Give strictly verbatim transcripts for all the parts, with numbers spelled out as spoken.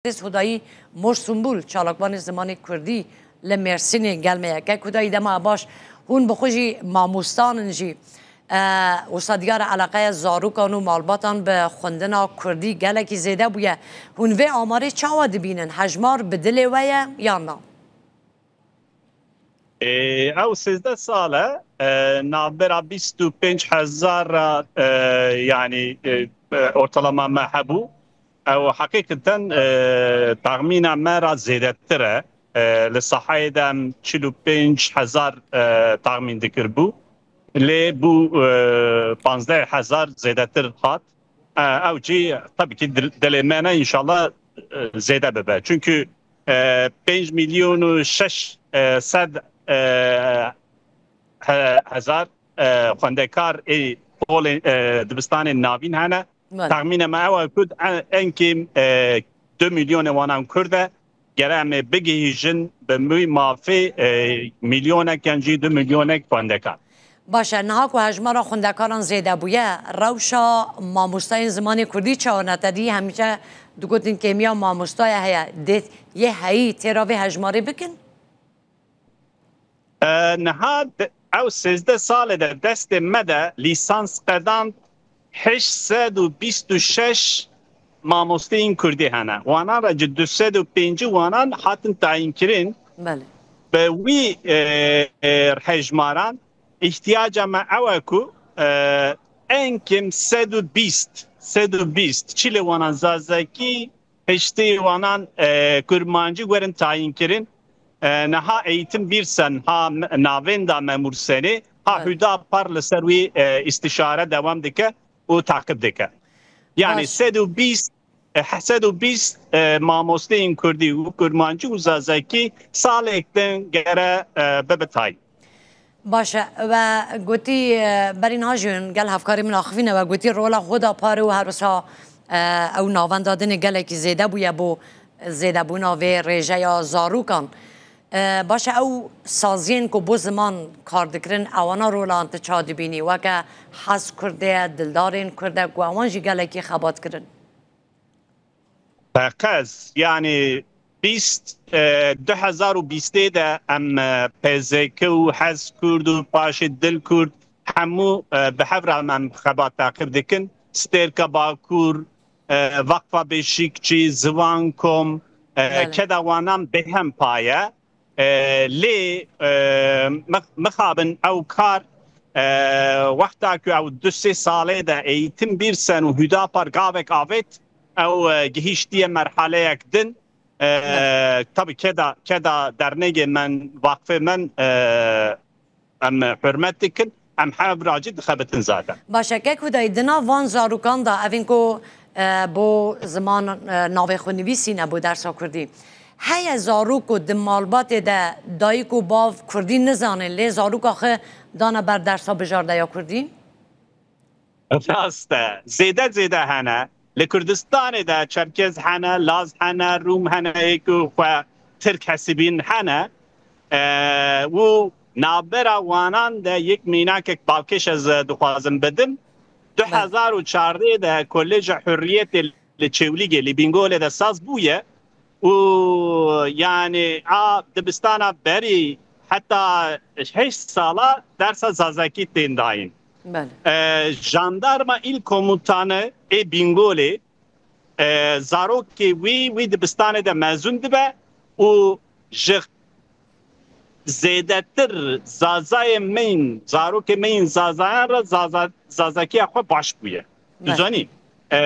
Hudayî Mor Sumbul, çalakvanê zimanê kurdî li Mêrsînê gel me ye. Kek Hudayî, dema baş. Hûn bi xwe jî mamostanin jî. E, wisa diyar e eleqeya zarokan û malbatan bi xwendina kurdî gelekî zêde bûye. Hûn vê amarê çawa dibînin? Hejmar bi dilê we ye yan na? Ê, ew sêzdeh sal e, e, navbera bîst û pênc hezar ra, e, yanî, e, e, ortalama me hebû. Ew heqîqeten, e, taxmîna me ra zêdetir e. E, li sahayê de em çil û pênc hezar, e, taxmîn dikir bû. Lê bû, e, panzdeh hezar zêdetir hat. E, ew jî tabii ki dil-, dilê me ne, înşallah, e, zêde bibe. Çünkü, e, pênc milyon û şeş, e, sed, e, he-, hezar, e, xwendekar ê polê, e, dibistanên navîn hene. Belê. Taxmîna me ew e ku en-, en kêm, e, du milyonê wanan kurd e. Gere em ê bigihîjin bi mûy mafê, e, milyonek yan jî du milyonek xwendekar. Baş e, niha ku hejmara xwendekaran zêde bûye, rewşa mamostayên zimanê kurdî çawa ne? Te dî hemîşe digotin kêmiya mamostaye heye. Dê yê heyî têra vê hejmarê bikin? E, niha de, ew sêzdeh salê de destê me de lîsans qedand heşt sed û bîst û şeş mamosteyên kurdî hene. Wanan re ji du sed û pêncî wanan hatin tayînkirin. Belê. Bi wî, e, e, hejmaran îhtiyaca me ew e ku, e, en kêm sed û bîst, sed û bîst, çilê wanan zazakî, heştê wanan, e, kurmancî werin tayînkirin. E, niha Eğitim Birsen, ha m-, navenda Memur Senê, ha Hüdapar li ser wî, e, îstişare dewam dike û taqib dike. Yani sed û bîst, e, sed û bîst, e, mamosteyên kurdî û kurmancî û zazakî salek din gere, e, bibe tayîn. Baş e, we gotî, e, berî niha jî gel hevkarê min axivîne, we gotî rola Hüdapar û her wisa, e, ew navenda dinê gelekî zêde bûye bo zêdebûna vê rêjeya zarokan. E, baş e, ew saziyên ku bo ziman kar dikirin, ewana rola wan tu ça dibînî? Weke Hez Kurd e, Dildarên Kurd e, ku ewan jî gelekî xebat kirin. Teqez, yani bîst, e, du hezar û bîstê de em, e, P Z K û Hez Kurd û paşê Dil Kurd hemû, e, bi hev re em xebat taqib dikin. Stêrka Bakur, e, Vakfa Beşikçi, Ziwan Kom, e, Belê. Keda wanan bêhem paye. E, lê, e, mix-, mixabin ew kar, e, wexta ku ew du sê salê de Eğitim Birsen û Hüdapar gavek avêt, ew, e, gihîştiye merhaleyek din. E, Belê. Tabii keda, keda dernegê men, vakfê men, e, em hurmet dikin, em hev ra jî dixebitin zaten. Baş e, kek Hudayî, di nav van zarokan de, evên ku, e, bo ziman, e, navê xwe nivîsîne bo dersa kurdî, heye zarok ku di malbatê de dayik û bav kurdî nizanin, lê zaroka xwe dane ber dersa bijardeya kurdî? Rast e. Zêde zêde hene. Li Kurdistanê de Çerkez hene, Laz hene, Rûm hene, ê ku xwe Tirk hesibîn hene. E, û navbera wanan de yek mînakek balkêş ez, e, dixwazim bidim. Belê. Du hezar û çardeh de Koleja Hurriyetê li Çewlîgê, li Bîngolê de saz bûye. Û yani a dibistana berî heta heşt sala dersa zazakî tên dayîn. Belê. E, jandarma il komutanı ê Bîngolê, e, zarokê wî, wî dibistanê de mezûn dibe û ji zêdetir zazayê me yên, zarokê me yên zazayan re zaza-, zazakiya xwe baş bûye. Tu Belê. Zanî? E,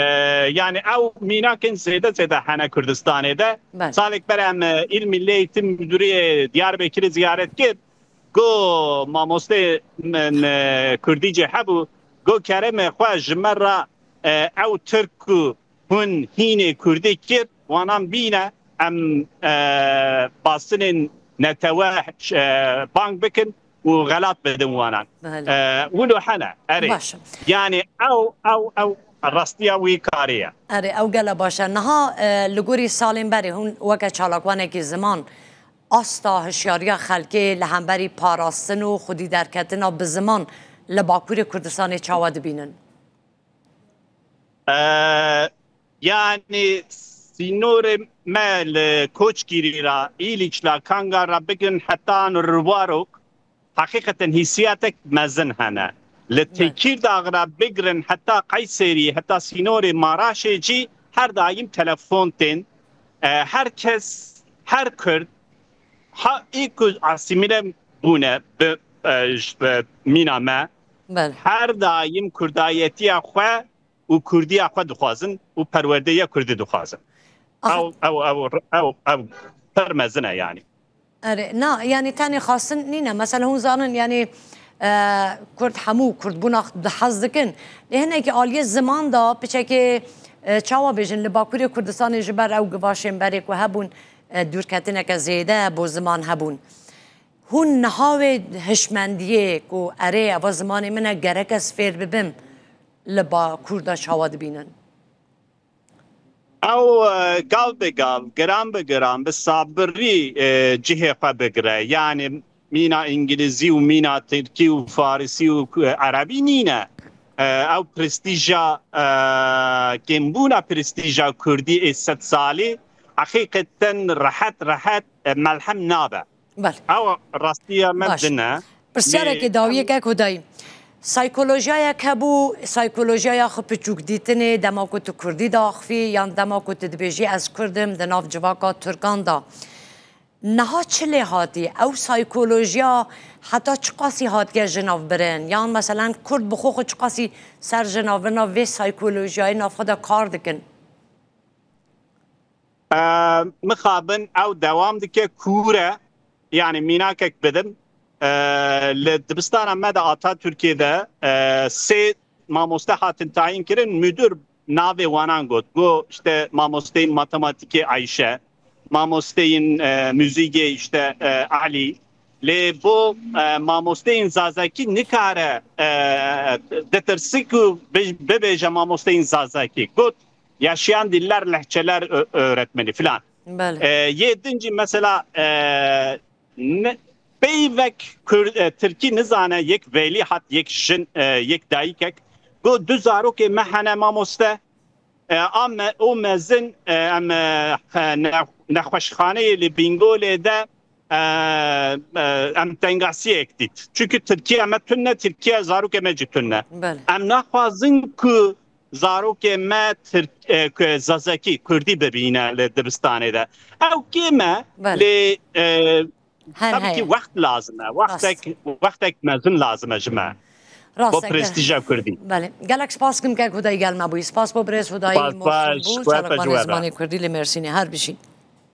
yani ew mînakên zêde zêde hene Kurdistanê de. Belê. Salek berê em, e, il Milli Eğitim Müdürü Diyarbekirê ziyaret kir. Go mamostê min, e, Kurdî jê hebû. Go keremê xwe ji me re, e, ew Tirk ku hûn hînê Kurdî kir, wanan bîne, em, e, basinên netewe, e, bang bikin û xelat bidin wanan. Belê. E, wilo hene, erê. Baş e. Yani ew, ew, ew rastiya wî karê ye. Erê, ew gele baş e. Niha, e, li gorî salên berê hûn weke çalakvanekî ziman asta hişyariya xelkê li hemberî parastin û xwedî derketina bi ziman li Bakurê Kurdistanê çawa dibînin? E, yani sînorê me li Koçgirî ra, Îlîç la, Kangar ra bigirin heta Riwarok, heqîqeten hîsiyatek mezin hene. Li Têkîrdax ra bigirin heta Qeyserî, heta sînorê Maraşê cî her daîm telefon tên. E, her kes, her Kurd, ha ê ku asîmîle bûne bi, e, ji, bi mîna me, Belê. her daîm kurdayetiya xwe û kurdiya xwe dixwazin û perwerdeya kurdî dixwazin. Axa- Ew, ew, ew, ew, ew pir mezin e yanî. Erê, na, yanî tenê xwestin nîne. Mesela hûn zanin, yanî, e, Kurd hemû Kurdbûna dihez dikin. Lê hinekî aliyê ziman da piçekê, e, çawa bêjin, li Bakurê Kurdistanê ji ber ew givaşên berê ku hebûn, e, dûrketineke zêde bo ziman hebûn. Hûn niha wê hişmendiyê ku erê eva zimanê min e, gerek ez fêr bibim, li Bakur da çawa dibînin? Ew, e, gav bi gav, giran bi giran, bi sabirî, e, cihê xwe bigire. Yanî mîna îngilîzî û mîna tirkî û farisî û, e, erebî nîne. E, ew prestîja, e, kêmbûna prestîja kurdî ê sed salî heqîqeten rehet rehet, e, melhem nabe. Belê. Ew rastiya me Baş. din e. Pirsyareke Lê dawiyek e ku dayî. Saykolojiya yek hebû, saykolojiya xwe piçûk dîtinê, dema ku tu kurdî diaxivî, yan dema ku tu dibêjî ez kurd im, di nav civaka Tirkan de. Niha çi lê hatî? Ew saykolojiya heta çiqasî hatiye ji nav birin? Yan meselen kurd bi xwe xwe çiqasî ser ji nav birina vê saykolojiyayê nav xwe de kar dikin? E, mixabin ew dewam dike, kûr e. Yanî mînakek bidim. E, li dibistana me de Atatürkê de, e, sê mamoste hatin tayîn kirin. Müdür navê wanan got. Got işte mamosteyên matematîkê Ayşe, mamosteyên, e, muzîkê işte, e, Alî. Lê bo, e, mamosteyên zazakî nikare, e, ditirsi ku bi-, bibêje mamosteyên zazakî. Got yaşayan diller, lehçeler ö-, öğretmeni filan. Belê. E, yê din jî mesela, e, ne, peyvek Kur-, e, Tirkî nizane, yek velî hat, yek jin, e, yek dayikek. Got du zarokê me hene mamoste. E, a me, o mezin, e, em, e, ne-, nexweşxaneyê li Bîngolê de, e, e, em tengasiyek dît. Çünkü Tirkiye me tune, Tirkiye zarokê me jî tune. Belê. Em naxwazin ku zarokê me Tirk, e, ku Zazakî, Kurdî bibîne li dibistanê de. Ew kêm e, Belê. Lê, e, Her tabii ki heye. wext lazim e. Wextek, wextek mezin lazim e ji me. Bo Rast e. prestîja Kurdî. Belê. Gelek spas kim ke Hudayî gel me bûyî. Spas bo birêz Hudayî Spas, Moşin spas, bû, xwe çalakvanê pejû were. Zimanê Kurdî li Mêrsînê. Her bijî.